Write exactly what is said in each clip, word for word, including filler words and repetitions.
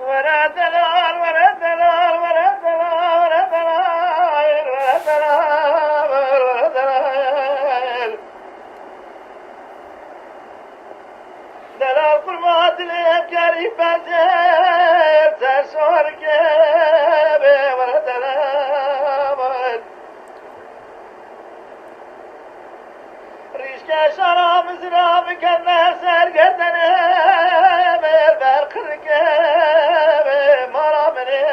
Were delal, were delal, were delal, were delal, were delal, were delal. Delal kurma dilê kerî pezê, ser şor keve, were delal. Rîşke şara mizra bikeve ser gerdenê, mêr ber qirke, mara minê.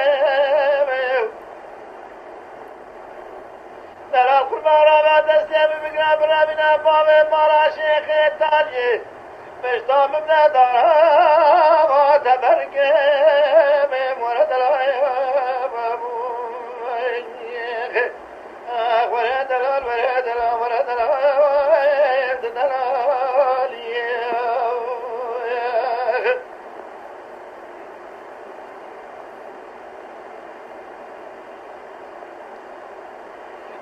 Delal qurban rava destê min bigre, birevîne bavê mala Şêxê Taliyê. Pişta min ne dara va te berke, mêr were delal. Were delal, were delal, were delal, delal.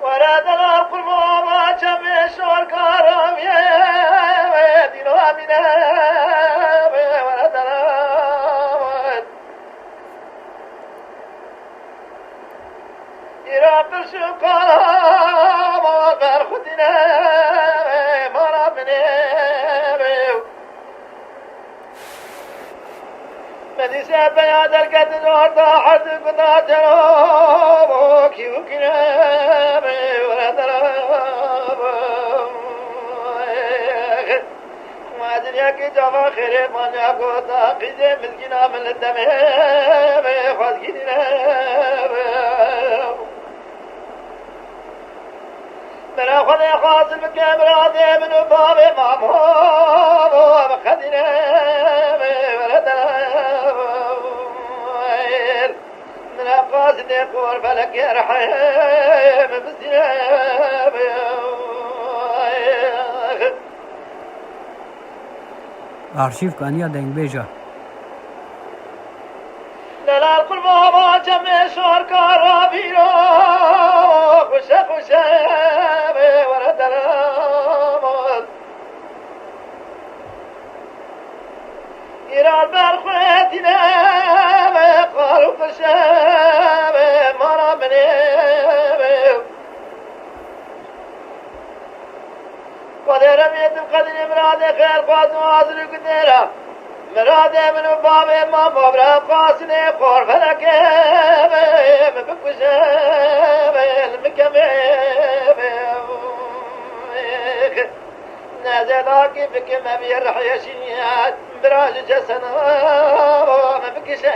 Were delal, qurban çemê şorkaran ye, dîlo amîne, were delal. Îra pirş û kara, ma ber xwe dîne, mara minê. Me dîse peya derketin orda, herd guda cero, kî û kî ne, were delal. Ma dinyakî cava xêrê manya gota, qîzê mizgîna min li demê xwezgînî ne. Mira Xwedê xasil bike miradê min û bavê mamo, bi qedîne were delal. Mira qasidê qor felekê rehê min bizîne. Arşîv kaniya dengbêja. Delal qulbaba çemê şorkara vîra, xuşe xuşe bê were delal. Îrar ber xwe tîne bê qal û qişe bê mara minê bê. Xwedê remê tu qedirê miradê xêr xwaz û hazir û gidêra. Miradê min û bavê mamo bira qasinê xor felekê min bikuje, min kemê nezêdakî bikim ev yê rihê şîniyet bira ji cesena min bikişe.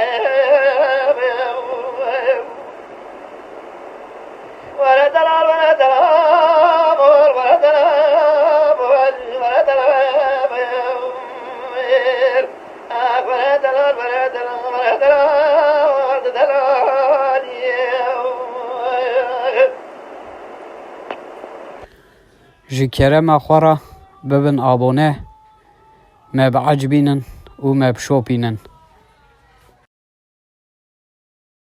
Were delal, were delal, were delal, were delal. Ah, were delal, were delal, were delal, delal. Ji kerema xwe re bibin abone, me biecibînin û me bişopînin.